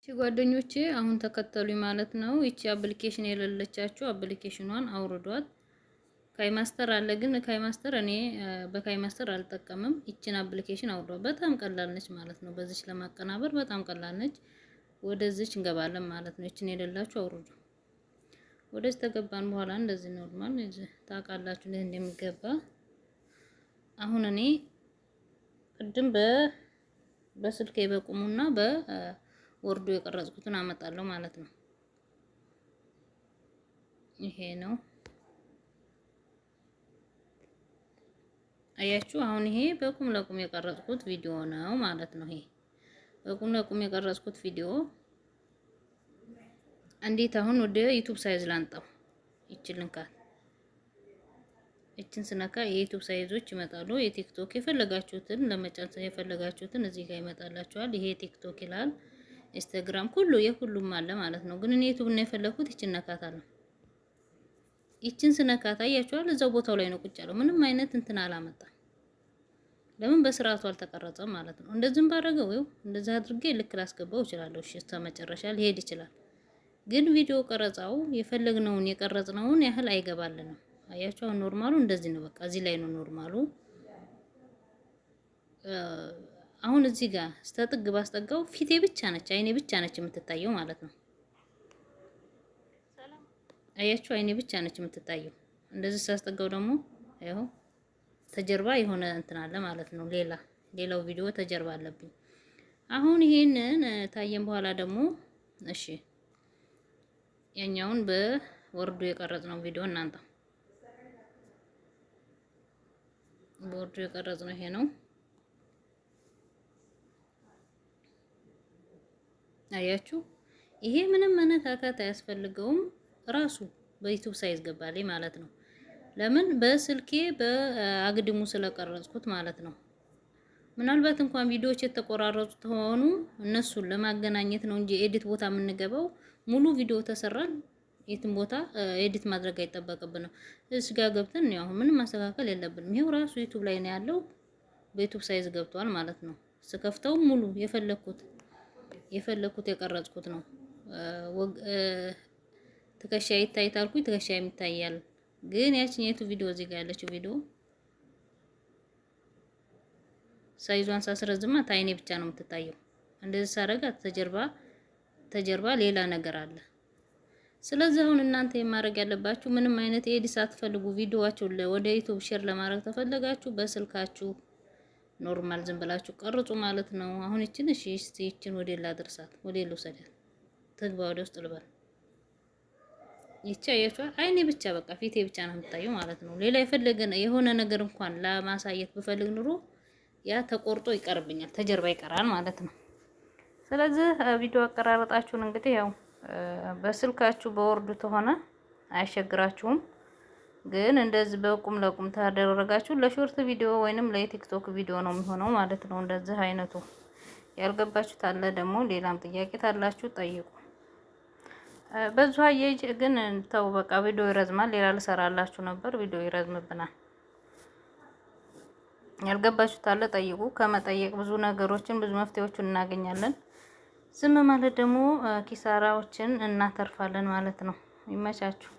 ጓደኞቼ አሁን ተከተሉኝ ማለት ነው። ይቺ application የሌለቻችሁ application ኗን አውርዷት። KineMaster አለ፣ ግን KineMaster እኔ በ KineMaster አልጠቀምም። ይችን application አውርዷት። በጣም ቀላል ነች ማለት ነው። በዚች ለማቀናበር በጣም ቀላል ነች። ወደዚች እንገባለን ማለት ነው። ይችን የሌላችሁ አውርዱ። ወደዚህ ተገባን በኋላ እንደዚህ normal ታውቃላችሁ እንዴት እንደሚገባ። አሁን እኔ ቅድም በስልኬ በቁሙና በወርዱ የቀረጽኩትን አመጣለሁ ማለት ነው። ይሄ ነው አያችሁ። አሁን ይሄ በቁም ለቁም የቀረጽኩት ቪዲዮ ነው ማለት ነው። ይሄ በቁም ለቁም የቀረጽኩት ቪዲዮ እንዴት አሁን ወደ YouTube size ላንጣው? ይችን ልንካት። ይችን ስነካ የ YouTube size ኦች ይመጣሉ። የ TikTok የፈለጋችሁትን ለመጫን የፈለጋችሁትን እዚህ ጋር ይመጣላችኋል። ይሄ TikTok ይላል፣ Instagram ሁሉ የሁሉም አለ ማለት ነው። ግን እኔ YouTube ነው የፈለኩት። ይችን ነካታለሁ። ይችን ስነካት አያችኋል፣ እዛው ቦታው ላይ ነው ቁጭ ያለው። ምንም አይነት እንትን አላመጣም። ለምን በስርዓቱ አልተቀረጸም ማለት ነው። እንደዚህም ባደረገው ይኸው እንደዚህ አድርጌ ልክ ላስገባው እችላለሁ። እሺ እስከ መጨረሻ ሊሄድ ይችላል። ግን ቪዲዮ ቀረጻው የፈለግነውን የቀረጽነውን ያህል አይገባልንም። አያችሁ አሁን normal ኡ እንደዚህ ነው። በቃ እዚህ ላይ ነው normal ኡ። አሁን እዚህ ጋር እስከ ጥግ ባስጠጋው ፊቴ ብቻ ነች፣ አይኔ ብቻ ነች የምትታየው ማለት ነው። አያችሁ አይኔ ብቻ ነች የምትታየው። እንደዚህ ሳስጠጋው ደግሞ ይኸው ተጀርባ የሆነ እንትን አለ ማለት ነው። ሌላ ሌላው ቪዲዮ ተጀርባ አለብኝ። አሁን ይሄንን ታየን በኋላ ደግሞ እሺ ያኛውን በወርዱ የቀረጽነው ቪዲዮ እናንተ በወርዱ የቀረጽነው ይሄ ነው። አያችሁ ይሄ ምንም መነካካት አያስፈልገውም። ራሱ በ YouTube size ገባልኝ ማለት ነው። ለምን በስልኬ በአግድሙ ስለቀረጽኩት ማለት ነው። ምናልባት እንኳን ቪዲዮዎች የተቆራረጡት ሆኑ እነሱን ለማገናኘት ነው እንጂ edit ቦታ የምንገባው ሙሉ ቪዲዮ ተሰራን የትም ቦታ edit ማድረግ አይጠበቅብንም። እዚህ ጋር ገብተን ያው ምንም ማስተካከል የለብንም። ይሄው ራሱ YouTube ላይ ነው ያለው። በ YouTube size ገብቷል ማለት ነው። ስከፍተው ሙሉ የፈለኩት የፈለኩት የቀረጽኩት ነው። ትከሻ ይታይ ታልኩኝ ትከሻ ይታያል። ግን ያችኛይቱ ቪዲዮ እዚህ ጋር ያለችው ቪዲዮ size ኧን ሳስረዝማት አይኔ ብቻ ነው የምትታየው። እንደዚህ ሳረጋት ተጀርባ ተጀርባ ሌላ ነገር አለ። ስለዚህ አሁን እናንተ የማድረግ ያለባችሁ ምንም አይነት edit ሳትፈልጉ ቪዲዮዋችሁን ወደ YouTube share ለማድረግ ተፈለጋችሁ በስልካችሁ normal ዝም ብላችሁ ቀርጹ ማለት ነው። አሁን ይችን እሺ፣ እስቲ ይችን ወደ ላድርሳት፣ ወደ ልውሰዳት፣ ትግባ ወደ ውስጥ ልበል። ይቺ አያችኋ አይኔ ብቻ በቃ ፊቴ ብቻ ነው የምታየው ማለት ነው። ሌላ የፈለገ የሆነ ነገር እንኳን ለማሳየት ብፈልግ ኑሮ ያ ተቆርጦ ይቀርብኛል፣ ተጀርባ ይቀራል ማለት ነው። ስለዚህ ቪዲዮ አቀራረጣችሁን እንግዲህ ያው በስልካችሁ በወርዱ ተሆነ አይቸግራችሁም። ግን እንደዚህ በቁም ለቁም ታደረጋችሁ ለ short ቪዲዮ ወይንም ለ TikTok ቪዲዮ ነው የሚሆነው ማለት ነው። እንደዚህ አይነቱ ያልገባችሁ ታለ ደግሞ ሌላም ጥያቄ ታላችሁ ጠይቁ። በዙ አያይዤ ግን ተው በቃ ቪዲዮ ይረዝማል። ሌላ ልሰራላችሁ ነበር፣ ቪዲዮ ይረዝምብናል። ያልገባችሁ ታለ ጠይቁ። ከመጠየቅ ብዙ ነገሮችን ብዙ መፍትሄዎችን እናገኛለን። ዝም ማለት ደግሞ ኪሳራዎችን እናተርፋለን ማለት ነው። ይመቻችሁ።